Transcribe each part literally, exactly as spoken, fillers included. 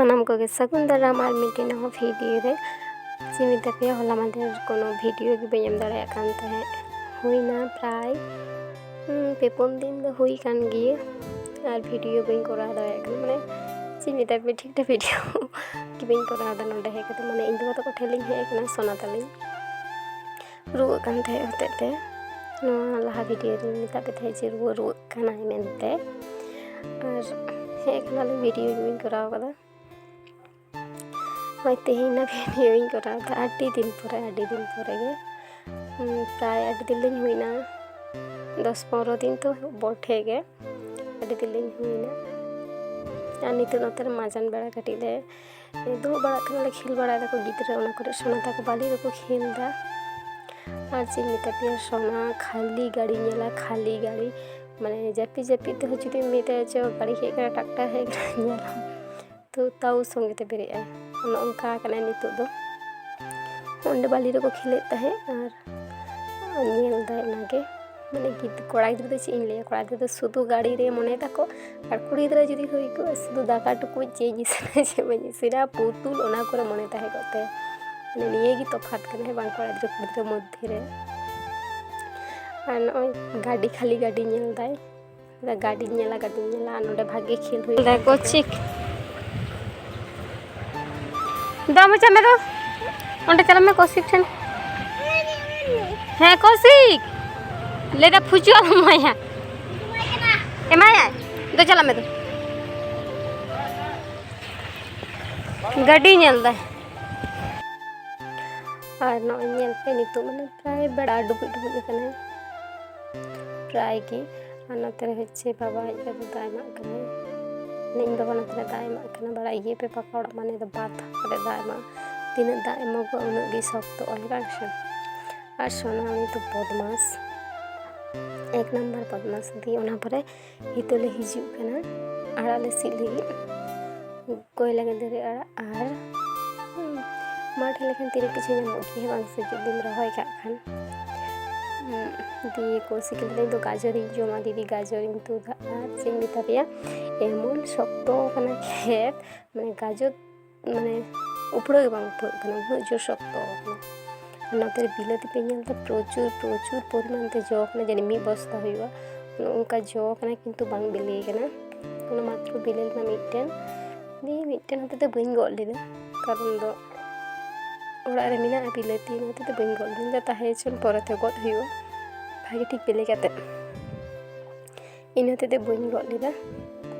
ᱥᱟᱱᱟᱢ ᱠᱚᱜᱮ ᱥᱟᱹᱜᱩᱱ ᱫᱟᱨᱟᱢ ᱟᱨ ᱢᱤᱫᱴᱮᱱ ᱱᱟᱣᱟ ᱵᱷᱤᱰᱤᱭᱳ ᱨᱮ᱾ ᱪᱮᱫ ᱢᱮᱛᱟ ᱯᱮᱭᱟ, ᱦᱚᱞᱟ ᱢᱟᱫᱷᱮᱨ ᱠᱳᱱᱳ ᱵᱷᱤᱰᱤᱭᱳ ᱜᱮ ᱵᱟᱹᱧ ᱮᱢ ᱫᱟᱲᱮᱭᱟᱜ ᱠᱟᱱ ᱛᱟᱦᱮᱸᱫ᱾ ᱦᱩᱭᱱᱟ ᱯᱨᱟᱭ, ᱦᱩᱸ, ᱯᱮ ᱯᱩᱱ ᱫᱤᱱ ᱫᱚ ᱦᱩᱭ ᱠᱟᱱ ᱜᱮᱭᱟ ᱟᱨ ᱵᱷᱤᱰᱤᱭᱳ ᱵᱟᱹᱧ ᱠᱚᱨᱟᱣ ᱫᱟᱲᱮᱭᱟᱜ ᱠᱟᱱᱟ᱾ ᱢᱟᱱᱮ ᱪᱮᱫ ᱢᱮᱛᱟ ᱯᱮᱭᱟ, ᱴᱷᱤᱠ ᱴᱷᱟᱠ ᱵᱷᱤᱰᱤᱭᱳ ᱜᱮ ᱵᱟᱹᱧ ᱠᱚᱨᱟᱣ ᱮᱫᱟ᱾ ᱱᱚᱰᱮ ᱦᱮᱡ ᱠᱟᱛᱮ, ᱢᱟᱱᱮ, ᱤᱧ ᱵᱟᱵᱟ ᱛᱟᱠᱚ ᱴᱷᱮᱱ ᱞᱤᱧ ᱦᱮᱡ ᱟᱠᱟᱱᱟ ᱥᱳᱱᱟ ᱛᱟᱹᱞᱤᱧ᱾ ᱨᱩᱣᱟᱹᱜ ᱠᱟᱱ ᱛᱟᱦᱮᱸᱫ ᱦᱚᱛᱮᱡ ᱛᱮ, ᱱᱚᱣᱟ ᱞᱟᱦᱟ ᱵᱷᱤᱰᱤᱭᱳ ᱨᱤᱧ ᱢᱮᱛᱟᱫ ᱯᱮ ᱛᱟᱦᱮᱸᱫ ᱡᱮ ᱨᱩᱣᱟᱹ ᱨᱩᱣᱟᱹᱜ ᱠᱟᱱᱟᱭ ᱢᱮᱱᱛᱮ᱾ ᱟᱨ ᱦᱮᱡ ᱠᱟᱱᱟᱞᱤᱧ, ᱵᱷᱤᱰᱤᱭᱳ ᱜᱮ ᱵᱟᱹᱧ ᱠᱚᱨᱟᱣ ᱠᱟᱫᱟ᱾ ᱦᱳᱭ, ᱛᱮᱦᱮᱧ ᱱᱟ ᱵᱷᱤᱰᱤᱭᱳᱧ ᱠᱚᱨᱟᱣ ᱮᱫᱟ ᱟᱹᱰᱤ ᱫᱤᱱ ᱯᱚᱨᱮ, ᱟᱹᱰᱤ ᱫᱤᱱ ᱯᱚᱨᱮ ᱜᱮ᱾ ᱦᱩᱸ, ᱯᱨᱟᱭ ᱟᱹᱰᱤ ᱫᱤᱱ ᱞᱤᱧ ᱦᱩᱭᱱᱟ, ᱫᱚᱥ ᱯᱚᱱᱨᱚ ᱫᱤᱱ ᱛᱚ ᱵᱚᱴᱷᱮ ᱜᱮ, ᱟᱹᱰᱤ ᱫᱤᱱ ᱞᱤᱧ ᱦᱩᱭᱱᱟ᱾ ᱟᱨ ᱱᱤᱛᱚᱜ ᱱᱚᱛᱮ ᱨᱮ ᱢᱟᱡᱟᱱ ᱵᱮᱲᱟ ᱠᱟᱹᱴᱤᱡ ᱞᱮ ᱫᱩᱲᱩᱵ ᱵᱟᱲᱟᱜ ᱠᱟᱱᱟ, ᱞᱮ ᱠᱷᱮᱞ ᱵᱟᱲᱟᱭ ᱫᱟᱠᱚ ᱜᱤᱫᱽᱨᱟᱹ, ᱚᱱᱟ ᱠᱚᱨᱮ ᱥᱳᱱᱟ ᱛᱟᱠᱚ ᱵᱟᱹᱞᱤ ᱨᱮᱠᱚ ᱠᱷᱮᱞ ᱮᱫᱟ᱾ ᱟᱨ ᱪᱮᱫ ᱤᱧ ᱢᱮᱛᱟ ᱯᱮᱭᱟ, ᱥᱳᱱᱟ ᱠᱷᱟᱹᱞᱤ ᱜᱟᱹᱰᱤ ᱧᱮᱞᱟ, ᱠᱷᱟᱹᱞᱤ ᱜᱟᱹᱰᱤ, ᱢᱟᱱᱮ ᱡᱟᱹᱯᱤᱫ ᱡᱟᱹᱯᱤᱫ ᱛᱮᱦᱚᱸ ᱡᱩᱫᱤᱢ ᱢᱮᱛᱟᱭᱟ ᱪᱚ ᱜᱟᱹᱰᱤ ᱦᱮᱡ ᱠᱟᱱᱟ, ᱴᱨᱟᱠᱴᱟᱨ ᱦᱮᱡ ᱠᱟᱱᱟ, ᱧᱮᱞᱟᱢ᱾ ᱛᱚ ᱛᱟᱣ ᱥᱚᱸᱜᱮ ᱛᱮ ᱵᱮᱨᱮᱫ ᱟᱭ, ᱚᱱᱮ ᱚᱱᱠᱟ ᱠᱟᱱᱟᱭ ᱱᱤᱛᱚᱜ ᱫᱚ᱾ ᱚᱸᱰᱮ ᱵᱟᱹᱞᱤ ᱨᱮᱠᱚ ᱠᱷᱮᱞᱮᱫ ᱛᱟᱦᱮᱸᱫ ᱟᱨ ᱧᱮᱞ ᱫᱟᱭ ᱚᱱᱟᱜᱮ᱾ ᱢᱟᱱᱮ ᱜᱤᱫ-, ᱠᱚᱲᱟ ᱜᱤᱫᱽᱨᱟᱹ ᱫᱚ ᱪᱮᱫ ᱤᱧ ᱞᱟᱹᱭᱟ, ᱠᱚᱲᱟ ᱜᱤᱫᱽᱨᱟᱹ ᱫᱚ ᱥᱩᱫᱷᱩ ᱜᱟᱹᱲᱤ ᱨᱮ ᱢᱚᱱᱮ ᱛᱟᱠᱚ, ᱟᱨ ᱠᱩᱲᱤ ᱜᱤᱫᱽᱨᱟᱹ ᱡᱩᱫᱤ ᱦᱩᱭ ᱠᱚᱜᱼᱟ, ᱥᱩᱫᱷᱩ ᱫᱟᱠᱟ ᱴᱩᱠᱩᱡ, ᱪᱮᱫ ᱤᱧ ᱤᱥᱤᱱᱟ ᱪᱮᱫ ᱵᱟᱹᱧ ᱤᱥᱤᱱᱟ, ᱯᱩᱛᱩᱞ, ᱚᱱᱟ ᱠᱚᱨᱮ ᱢᱚᱱᱮ ᱛᱟᱦᱮᱸ ᱠᱚᱜ ᱛᱟᱭᱟ᱾ ᱢᱟᱱᱮ ᱱᱤᱭᱟᱹ ᱜᱮ ᱛᱚᱯᱷᱟᱛ ᱠᱟᱱᱟ, ᱦᱮᱸ ᱵᱟᱝ, ᱠᱚᱲᱟ ᱜᱤᱫᱽᱨᱟᱹ ᱠᱩᱲᱤ ᱜᱤᱫᱽᱨᱟᱹ ᱢᱚᱫᱽᱫᱷᱮ ᱨᱮ᱾ ᱟᱨ ᱱᱚᱜᱼᱚᱭ ᱜᱟᱹᱰᱤ, ᱠᱷᱟᱹᱞᱤ ᱜᱟᱹᱰᱤ ᱧᱮᱞ ᱫᱟᱭ᱾ ᱜᱟᱹᱰᱤᱧ ᱧᱮᱞᱟ, ᱜᱟᱹᱰᱤᱧ ᱧᱮᱞᱟ, ᱟᱨ ᱱᱚᱰᱮ ᱵᱷᱟᱜᱮ ᱠᱷᱮᱞ ᱦᱩᱭᱩᱜ ᱫᱟ ᱠᱟᱱ ᱛᱟᱠᱚᱣᱟ᱾ ᱠᱚᱪᱤᱠ᱾ ᱫᱟ, ᱢᱚᱪᱟ ᱢᱮ ᱫᱚ᱾ ᱚᱸᱰᱮ ᱪᱟᱞᱟᱜ ᱢᱮ ᱠᱚᱥᱤᱠ ᱴᱷᱮᱱ᱾ ᱦᱮᱸ, ᱠᱚᱥᱤᱠ᱾ ᱞᱟᱹᱭᱫᱟ ᱯᱷᱩᱪᱩ ᱟᱞᱚᱢ ᱮᱢᱟᱭᱟ᱾ ᱮᱢᱟᱭᱟᱭ? ᱫᱚ ᱪᱟᱞᱟᱜ ᱢᱮ ᱫᱚ᱾ ᱜᱟᱹᱰᱤ ᱧᱮᱞ ᱫᱟᱭ᱾ ᱟᱨ ᱱᱚᱜᱼᱚᱭ ᱧᱮᱞ ᱯᱮ, ᱱᱤᱛᱚᱜ ᱢᱟᱱᱮ ᱯᱨᱟᱭ ᱵᱮᱲᱟ ᱰᱩᱵᱩᱡ ᱰᱩᱵᱩᱡ ᱟᱠᱟᱱᱟᱭ ᱯᱨᱟᱭ ᱜᱮ᱾ ᱟᱨ ᱱᱚᱛᱮ ᱨᱮ ᱦᱚᱪᱪᱷᱮ ᱵᱟᱵᱟ ᱟᱡ ᱫᱚ ᱫᱟᱜ ᱮᱢᱟᱜ ᱠᱟᱱᱟᱭ, ᱢᱟᱱᱮ ᱤᱧ ᱵᱟᱵᱟ ᱱᱚᱛᱮ ᱨᱮ ᱫᱟᱜ ᱮᱢᱟᱜ ᱠᱟᱱᱟ᱾ ᱵᱟᱲᱟᱭ ᱜᱮᱭᱟ ᱯᱮ ᱯᱟᱠᱟ ᱚᱲᱟᱜ ᱢᱟᱱᱮ ᱫᱚ ᱵᱟᱨ ᱫᱷᱟᱣ ᱠᱟᱛᱮ ᱫᱟᱜ ᱮᱢᱟᱜ, ᱛᱤᱱᱟᱹᱜ ᱫᱟᱜ ᱮᱢᱚᱜᱚᱜᱼᱟ ᱩᱱᱟᱹᱜ ᱜᱮ ᱥᱚᱠᱛᱚᱜᱼᱟ, ᱦᱮᱸ ᱵᱟᱝ ᱥᱮ? ᱟᱨ ᱥᱳᱱᱟ ᱩᱱᱤ ᱫᱚ ᱵᱚᱫᱢᱟᱥ, ᱮᱠ ᱱᱟᱢᱵᱟᱨ ᱵᱚᱫᱢᱟᱥ ᱫᱤ᱾ ᱚᱱᱟ ᱯᱚᱨᱮ ᱱᱤᱛᱚᱜ ᱞᱮ ᱦᱤᱡᱩᱜ ᱠᱟᱱᱟ ᱟᱲᱟᱜ ᱞᱮ ᱥᱤᱫ ᱞᱟᱹᱜᱤᱫ᱾ ᱠᱚᱭᱞᱟ ᱜᱟᱹᱫᱟᱹᱨᱤ ᱟᱲᱟᱜ ᱟᱨ, ᱦᱩᱸ, ᱢᱟᱴᱷ ᱞᱮᱠᱷᱟᱱ ᱛᱤᱱᱟᱹᱜ ᱠᱤᱪᱷᱩ ᱧᱟᱢᱚᱜ ᱜᱮᱭᱟ, ᱦᱮᱸ ᱵᱟᱝ ᱥᱮ? ᱡᱩᱫᱤᱢ ᱨᱚᱦᱚᱭ ᱠᱟᱜ ᱠᱷᱟᱱ᱾ ᱫᱤᱭᱮ ᱠᱚ ᱥᱤᱠᱤᱞ ᱫᱚ ᱜᱟᱡᱚᱨᱤᱧ ᱡᱚᱢᱟ ᱫᱤᱫᱤ, ᱜᱟᱡᱚᱨᱤᱧ ᱛᱩᱫᱟ᱾ ᱟᱨ ᱪᱮᱫ ᱤᱧ ᱢᱮᱛᱟ ᱯᱮᱭᱟ, ᱮᱢᱚᱱ ᱥᱚᱠᱛᱚ ᱠᱟᱱᱟ ᱠᱷᱮᱛ, ᱢᱟᱱᱮ ᱜᱟᱡᱚᱨ ᱢᱟᱱᱮ ᱩᱯᱷᱲᱟᱹ ᱜᱮ ᱵᱟᱝ ᱩᱯᱷᱲᱟᱹᱜ ᱠᱟᱱᱟ, ᱩᱱᱟᱹᱜ ᱡᱳᱨ ᱥᱚᱠᱛᱚ ᱠᱟᱱᱟ᱾ ᱟᱨ ᱱᱚᱛᱮ ᱨᱮ ᱵᱤᱞᱟᱹᱛᱤ ᱯᱮ ᱧᱮᱞ ᱮᱫᱟ, ᱯᱨᱚᱪᱩᱨ ᱯᱨᱚᱪᱩᱨ ᱯᱚᱨᱤᱢᱟᱱ ᱛᱮ ᱡᱚ ᱠᱟᱱᱟ, ᱡᱟᱹᱱᱤᱡ ᱢᱤᱫ ᱵᱚᱥᱛᱟ ᱦᱩᱭᱩᱜᱼᱟ, ᱚᱱᱮ ᱚᱱᱠᱟ ᱡᱚ ᱠᱟᱱᱟ, ᱠᱤᱱᱛᱩ ᱵᱟᱝ ᱵᱤᱞᱤ ᱠᱟᱱᱟ᱾ ᱚᱱᱟ ᱢᱟᱛᱨᱚ ᱵᱤᱞᱤ ᱞᱮᱱᱟ ᱢᱤᱫᱴᱮᱱ, ᱫᱤᱭᱮ ᱢᱤᱫᱴᱮᱱ ᱦᱚᱛᱮ ᱛᱮ ᱵᱟᱹᱧ ᱜᱚᱫ ᱞᱮᱫᱟ, ᱠᱟᱨᱚᱱ ᱫᱚ ᱚᱲᱟᱜ ᱨᱮ ᱢᱮᱱᱟᱜᱼᱟ ᱵᱤᱞᱟᱹᱛᱤ, ᱚᱱᱟ ᱦᱚᱛᱮ ᱛᱮ ᱵᱟᱹᱧ ᱜᱚᱫ ᱞᱮᱫᱟ᱾ ᱛᱟᱦᱮᱸ ᱦᱚᱪᱚᱱ, ᱯᱚᱨᱮᱛᱮ ᱜᱚᱫ ᱦᱩᱭᱩᱜᱼᱟ ᱵᱷᱟᱜᱮ ᱴᱷᱤᱠ ᱵᱤᱞᱤ ᱠᱟᱛᱮ᱾ ᱤᱱᱟᱹ ᱦᱚᱛᱮ ᱛᱮ ᱵᱟᱹᱧ ᱜᱚᱫ ᱞᱮᱫᱟ᱾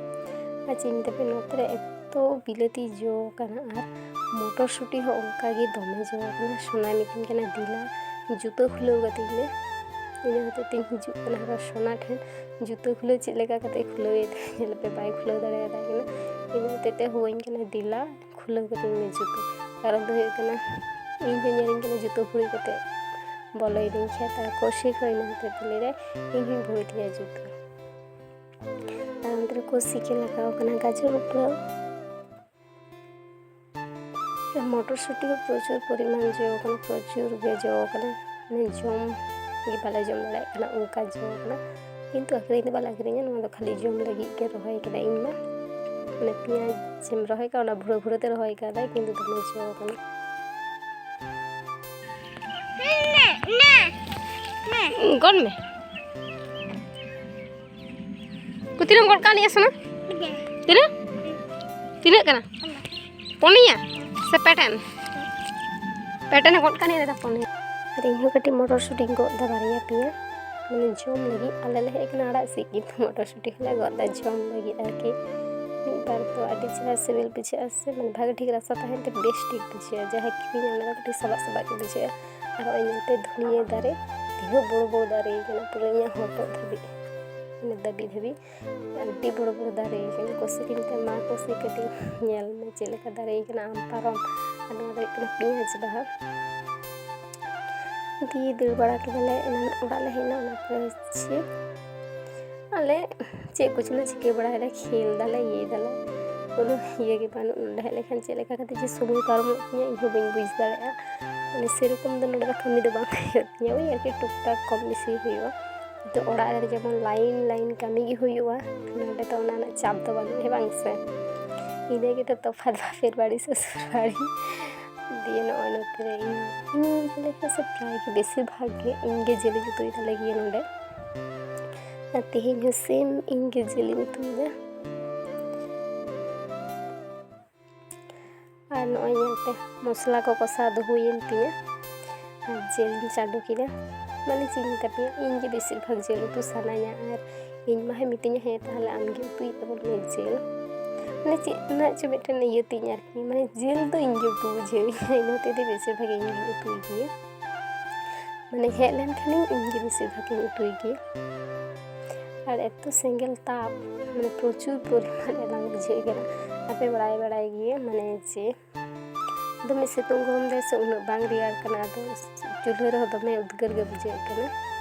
ᱟᱨ ᱪᱮᱫ ᱤᱧ ᱢᱮᱛᱟ ᱯᱮᱭᱟ, ᱱᱚᱛᱮ ᱨᱮ ᱮᱛᱚ ᱵᱤᱞᱟᱹᱛᱤ ᱡᱚ ᱠᱟᱱᱟ ᱟᱨ ᱢᱚᱴᱚᱨ ᱥᱩᱴᱤ ᱦᱚᱸ ᱚᱱᱠᱟ ᱜᱮ ᱫᱚᱢᱮ ᱡᱚ ᱠᱟᱱᱟ᱾ ᱥᱳᱱᱟᱭ ᱢᱤᱛᱟᱹᱧ ᱠᱟᱱᱟ, "ᱫᱮᱞᱟ ᱡᱩᱛᱟᱹ ᱠᱷᱩᱞᱟᱹᱣ ᱠᱟᱹᱛᱤᱧ ᱢᱮ᱾" ᱤᱱᱟᱹ ᱦᱚᱛᱮ ᱛᱮᱧ ᱦᱤᱡᱩᱜ ᱠᱟᱱᱟ ᱟᱨ ᱥᱳᱱᱟ ᱴᱷᱮᱱ ᱡᱩᱛᱟᱹ ᱠᱷᱩᱞᱟᱹᱣ ᱪᱮᱫ ᱞᱮᱠᱟ ᱠᱟᱛᱮ ᱠᱷᱩᱞᱟᱹᱣ ᱮᱫᱟᱭ, ᱧᱮᱞ ᱯᱮ, ᱵᱟᱭ ᱠᱷᱩᱞᱟᱹᱣ ᱫᱟᱲᱮᱭᱟᱫᱟ ᱠᱟᱱᱟ᱾ ᱤᱱᱟᱹ ᱦᱚᱛᱮ ᱛᱮ ᱦᱚᱦᱚᱣᱟᱹᱧ ᱠᱟᱱᱟ, "ᱫᱮᱞᱟ ᱠᱷᱩᱞᱟᱹᱣ ᱠᱟᱹᱛᱤᱧ ᱢᱮ ᱡᱩᱛᱟᱹ᱾" ᱠᱟᱨᱚᱱ ᱫᱚ ᱦᱩᱭᱩᱜ ᱠᱟᱱᱟ, ᱤᱧ ᱦᱚᱸ ᱧᱮᱞᱤᱧ ᱠᱟᱱᱟ ᱡᱩᱛᱟᱹ ᱵᱷᱩᱲᱤ ᱠᱟᱛᱮ ᱵᱚᱞᱚᱭᱮᱫᱟᱹᱧ ᱠᱷᱮᱛ, ᱟᱨ ᱠᱚᱥᱤᱠ ᱦᱚᱸ ᱤᱱᱟᱹ ᱦᱚᱛᱮ ᱛᱮ ᱞᱟᱹᱭᱫᱟᱭ, "ᱤᱧ ᱦᱚᱸᱧ ᱵᱷᱩᱲᱤ ᱛᱤᱧᱟ ᱡᱩᱛᱟᱹ᱾" ᱟᱨ ᱚᱱᱛᱮ ᱨᱮ ᱠᱚᱥᱤᱠᱮ ᱞᱟᱜᱟᱣ ᱠᱟᱱᱟ ᱜᱟᱡᱚᱨ ᱩᱯᱲᱟᱹᱣ᱾ ᱢᱚᱴᱚᱨ ᱥᱩᱴᱤ ᱦᱚᱸ ᱯᱨᱚᱪᱩᱨ ᱯᱚᱨᱤᱢᱟᱱ ᱡᱚ ᱠᱟᱱᱟ, ᱯᱨᱚᱪᱩᱨ ᱜᱮ ᱡᱚ ᱠᱟᱱᱟ, ᱢᱟᱱᱮ ᱡᱚᱢ ᱜᱮ ᱵᱟᱞᱮ ᱡᱚᱢ ᱫᱟᱲᱮᱭᱟᱜ ᱠᱟᱱᱟ, ᱚᱱᱠᱟ ᱡᱚ ᱠᱟᱱᱟ᱾ ᱠᱤᱱᱛᱩ ᱟᱹᱠᱷᱨᱤᱧ ᱫᱚ ᱵᱟᱞᱮ ᱟᱹᱠᱷᱨᱤᱧᱟ, ᱱᱚᱣᱟ ᱫᱚ ᱠᱷᱟᱹᱞᱤ ᱡᱚᱢ ᱞᱟᱹᱜᱤᱫ ᱜᱮ ᱨᱚᱦᱚᱭ ᱠᱟᱫᱟ ᱤᱧ ᱢᱟ᱾ ᱢᱟᱱᱮ ᱯᱮᱸᱭᱟᱡᱽ ᱮᱢ ᱨᱚᱦᱚᱭ ᱠᱟᱜᱼᱟ, ᱚᱱᱟ ᱵᱷᱩᱲᱟᱹ ᱵᱷᱩᱲᱟᱹ ᱛᱮ ᱨᱚᱦᱚᱭ ᱠᱟᱫᱟᱭ, ᱠᱤᱱᱛᱩ ᱫᱚᱢᱮ ᱡᱚ ᱠᱟᱱᱟ᱾ ᱜᱚᱫ ᱢᱮ᱾ ᱠᱚ ᱛᱤᱱᱟᱹᱜ ᱮᱢ ᱜᱚᱫ ᱠᱟᱜ ᱱᱤᱭᱟᱹ ᱥᱚᱱᱟ? ᱛᱤᱱᱟᱹᱜ? ᱛᱤᱱᱟᱹᱜ ᱠᱟᱱᱟ? ᱯᱩᱱᱭᱟ ᱥᱮ ᱯᱮᱴᱮᱱ? ᱯᱮᱴᱮᱱ ᱮ ᱜᱚᱫ ᱠᱟᱜ ᱱᱤᱭᱟᱹ ᱫᱚ ᱯᱩᱱᱭᱟ᱾ ᱟᱨ ᱤᱧ ᱦᱚᱸ ᱠᱟᱹᱴᱤᱡ ᱢᱚᱴᱚᱨ ᱥᱩᱴᱤᱧ ᱜᱚᱫ ᱫᱟ ᱵᱟᱨᱭᱟ ᱯᱮᱭᱟ, ᱢᱟᱱᱮ ᱡᱚᱢ ᱞᱟᱹᱜᱤᱫ᱾ ᱟᱞᱮ ᱞᱮ ᱦᱮᱡ ᱠᱟᱱᱟ ᱟᱲᱟᱜ ᱥᱤᱫ, ᱠᱤᱱᱛᱩ ᱢᱚᱴᱚᱨ ᱥᱩᱴᱤ ᱦᱚᱸᱞᱮ ᱜᱚᱫ ᱫᱟ ᱡᱚᱢ ᱞᱟᱹᱜᱤᱫ ᱟᱨᱠᱤ᱾ ᱢᱤᱫ ᱵᱟᱨ ᱫᱚ ᱟᱹᱰᱤ ᱪᱮᱦᱨᱟ ᱥᱤᱵᱤᱞ ᱵᱩᱡᱷᱟᱹᱜᱼᱟ ᱥᱮ, ᱢᱟᱱᱮ ᱵᱷᱟᱜᱮ ᱴᱷᱤᱠ ᱨᱟᱥᱟ ᱛᱟᱦᱮᱱ ᱛᱮ ᱵᱮᱥ ᱴᱷᱤᱠ ᱵᱩᱡᱷᱟᱹᱜᱼᱟ᱾ ᱡᱟᱦᱟᱸᱭ ᱠᱤᱨᱤᱧᱟ ᱚᱱᱟ ᱫᱚ ᱠᱟᱹᱴᱤᱡ ᱥᱟᱵᱟᱜ ᱥᱟᱵᱟᱜ ᱜᱮ ᱵᱩᱡᱷᱟᱹᱜᱼᱟ᱾ ᱟᱨ ᱱᱚᱜᱼᱚᱭ ᱧᱮᱞ ᱯᱮ ᱫᱷᱩᱱᱤᱭᱟᱹ ᱫᱟᱨᱮ ᱛᱤᱱᱟᱹᱜ ᱵᱚᱲᱚ ᱵᱚᱲᱚ ᱫᱟᱨᱮ ᱠᱟᱱᱟ, ᱯᱩᱨᱟᱹ ᱤᱧᱟᱹᱜ ᱦᱚᱴᱚᱜ ᱫᱷᱟᱹᱵᱤᱡ, ᱢᱟᱱᱮ ᱫᱟᱹᱵᱤ ᱫᱷᱟᱹᱵᱤᱡ ᱟᱹᱰᱤ ᱵᱚᱲᱚ ᱵᱚᱲᱚ ᱫᱟᱨᱮ ᱠᱟᱱᱟ᱾ ᱠᱩᱥᱤ ᱠᱤᱱᱛᱮ ᱢᱟ ᱠᱩᱥᱤ ᱠᱟᱹᱴᱤᱡ ᱧᱮᱞ ᱢᱮ ᱪᱮᱫ ᱞᱮᱠᱟ ᱫᱟᱨᱮ ᱠᱟᱱᱟ ᱟᱢ ᱯᱟᱨᱚᱢ᱾ ᱟᱨ ᱱᱚᱣᱟ ᱫᱚ ᱦᱩᱭᱩᱜ ᱠᱟᱱᱟ ᱯᱮᱸᱭᱟᱡᱽ ᱵᱟᱦᱟ᱾ ᱫᱤᱭᱮ ᱫᱟᱹᱲ ᱵᱟᱲᱟ ᱠᱮᱫᱟᱞᱮ, ᱮᱱᱟᱱ ᱚᱲᱟᱜ ᱞᱮ ᱦᱮᱡ ᱮᱱᱟ, ᱚᱱᱟ ᱯᱚᱨᱮ ᱪᱮᱫ ᱟᱞᱮ ᱪᱮᱫ ᱠᱚᱪᱚᱞᱮ ᱪᱤᱠᱟᱹ ᱵᱟᱲᱟᱭᱮᱫᱟ, ᱠᱷᱮᱞ ᱫᱟᱞᱮ, ᱤᱭᱟᱹᱭ ᱫᱟᱞᱮ᱾ ᱠᱳᱱᱳ ᱤᱭᱟᱹ ᱜᱮ ᱵᱟᱹᱱᱩᱜ᱾ ᱱᱚᱸᱰᱮ ᱦᱮᱡ ᱞᱮᱠᱷᱟᱱ ᱪᱮᱫ ᱞᱮᱠᱟ ᱠᱟᱛᱮ ᱡᱮ ᱥᱚᱢᱚᱭ ᱯᱟᱨᱚᱢᱚᱜ ᱛᱤᱧᱟᱹ, ᱤᱧ ᱦᱚᱸ ᱵᱟᱹᱧ ᱵᱩᱡᱽ ᱫᱟᱲᱮᱭᱟᱜᱼᱟ᱾ ᱢᱟᱱᱮ ᱥᱮᱨᱚᱠᱚᱢ ᱫᱚ ᱱᱚᱸᱰᱮ ᱫᱚ ᱠᱟᱹᱢᱤ ᱫᱚ ᱵᱟᱝ ᱦᱩᱭᱩᱜ ᱛᱤᱧᱟᱹ, ᱳᱭ ᱟᱨᱠᱤ ᱴᱩᱠ ᱴᱟᱠ ᱠᱚᱢ ᱵᱮᱥᱤ ᱦᱩᱭᱩᱜᱼᱟ᱾ ᱛᱚ ᱚᱲᱟᱜ ᱨᱮ ᱡᱮᱢᱚᱱ line line ᱠᱟᱹᱢᱤ ᱜᱮ ᱦᱩᱭᱩᱜᱼᱟ, ᱱᱚᱸᱰᱮ ᱫᱚ ᱚᱱᱟ ᱨᱮᱱᱟᱜ ᱪᱟᱯ ᱫᱚ ᱵᱟᱹᱱᱩᱜᱼᱟ, ᱦᱮᱸ ᱵᱟᱝ ᱥᱮ? ᱤᱱᱟᱹ ᱜᱮᱛᱚ ᱛᱚᱯᱷᱟᱛ, ᱵᱟᱯᱮᱨ ᱵᱟᱲᱤ ᱥᱚᱥᱩᱨ ᱵᱟᱲᱤ᱾ ᱫᱤᱭᱮ ᱱᱚᱜᱼᱚᱭ ᱱᱚᱛᱮ ᱨᱮ ᱤᱧ, ᱤᱧ ᱧᱮᱞ ᱞᱮᱠᱷᱟᱱ ᱥᱮ ᱯᱨᱟᱭ ᱜᱮ ᱵᱮᱥᱤᱨ ᱵᱷᱟᱜᱽ ᱜᱮ ᱤᱧ ᱜᱮ ᱡᱤᱞᱤᱧ ᱩᱛᱩᱭ ᱛᱟᱞᱮ ᱜᱮᱭᱟ ᱱᱚᱸᱰᱮ᱾ ᱟᱨ ᱛᱮᱦᱮᱧ ᱦᱚᱸ same ᱤᱧ ᱜᱮ ᱡᱤᱞᱤᱧ ᱩᱛᱩᱭᱮᱫᱟ᱾ ᱟᱨ ᱱᱚᱜᱼᱚᱭ ᱧᱮᱞ ᱯᱮ, ᱢᱚᱥᱞᱟ ᱠᱚ ᱠᱚᱥᱟᱣ ᱫᱚ ᱦᱩᱭᱮᱱ ᱛᱤᱧᱟᱹ᱾ ᱟᱨ ᱡᱤᱞ ᱤᱧ ᱪᱟᱰᱚ ᱠᱮᱫᱟ᱾ ᱢᱟᱱᱮ ᱪᱮᱫ ᱤᱧ ᱢᱮᱛᱟ ᱯᱮᱭᱟ, ᱤᱧ ᱜᱮ ᱵᱮᱥᱤᱨ ᱵᱷᱟᱜᱽ ᱡᱤᱞ ᱩᱛᱩ ᱥᱟᱱᱟᱧᱟ᱾ ᱟᱨ ᱤᱧ ᱢᱟ ᱦᱚᱸᱭ ᱢᱤᱛᱟᱹᱧᱟ, "ᱦᱮᱸ, ᱛᱟᱦᱚᱞᱮ ᱟᱢ ᱜᱮ ᱩᱛᱩᱭ ᱛᱟᱵᱚᱱ ᱢᱮ ᱡᱤᱞ᱾" ᱢᱟᱱᱮ ᱪᱮᱫ ᱨᱮᱱᱟᱜ ᱪᱚ ᱢᱤᱫᱴᱮᱱ ᱤᱭᱟᱹ ᱛᱤᱧ ᱟᱨᱠᱤ, ᱢᱟᱱᱮ ᱡᱤᱞ ᱫᱚ ᱤᱧ ᱜᱮ ᱩᱛᱩ ᱵᱩᱡᱷᱟᱹᱣᱤᱧᱟ᱾ ᱤᱱᱟᱹ ᱦᱚᱛᱮᱡ ᱛᱮ ᱵᱮᱥᱤᱨ ᱵᱷᱟᱜᱽ ᱤᱧ ᱜᱤᱧ ᱩᱛᱩᱭ ᱜᱮᱭᱟ᱾ ᱢᱟᱱᱮ ᱦᱮᱡ ᱞᱮᱱᱠᱷᱟᱱᱤᱧ, ᱤᱧ ᱜᱮ ᱵᱮᱥᱤᱨ ᱵᱷᱟᱜᱽ ᱤᱧ ᱩᱛᱩᱭ ᱜᱮᱭᱟ᱾ ᱟᱨ ᱮᱛᱚ ᱥᱮᱸᱜᱮᱞ ᱛᱟᱯ, ᱢᱟᱱᱮ ᱯᱨᱚᱪᱩᱨ ᱯᱚᱨᱤᱢᱟᱱ ᱮᱞᱟᱝ ᱵᱩᱡᱷᱟᱹᱜ ᱠᱟᱱᱟ᱾ ᱟᱯᱮ ᱵᱟᱲᱟᱭ, ᱵᱟᱲᱟᱭ ᱜᱮᱭᱟ, ᱢᱟᱱᱮ ᱡᱮ ᱫᱚᱢᱮ ᱥᱤᱛᱩᱝ ᱜᱚᱨᱚᱢ ᱫᱟᱭ ᱥᱮ, ᱩᱱᱟᱹᱜ ᱵᱟᱝ ᱨᱮᱭᱟᱲ ᱠᱟᱱᱟ, ᱟᱫᱚ ᱪᱩᱞᱦᱟᱹ ᱨᱮᱦᱚᱸ ᱫᱚᱢᱮ ᱩᱫᱽᱜᱟᱹᱨ ᱜᱮ ᱵᱩᱡᱷᱟᱹᱜ ᱠᱟᱱᱟ᱾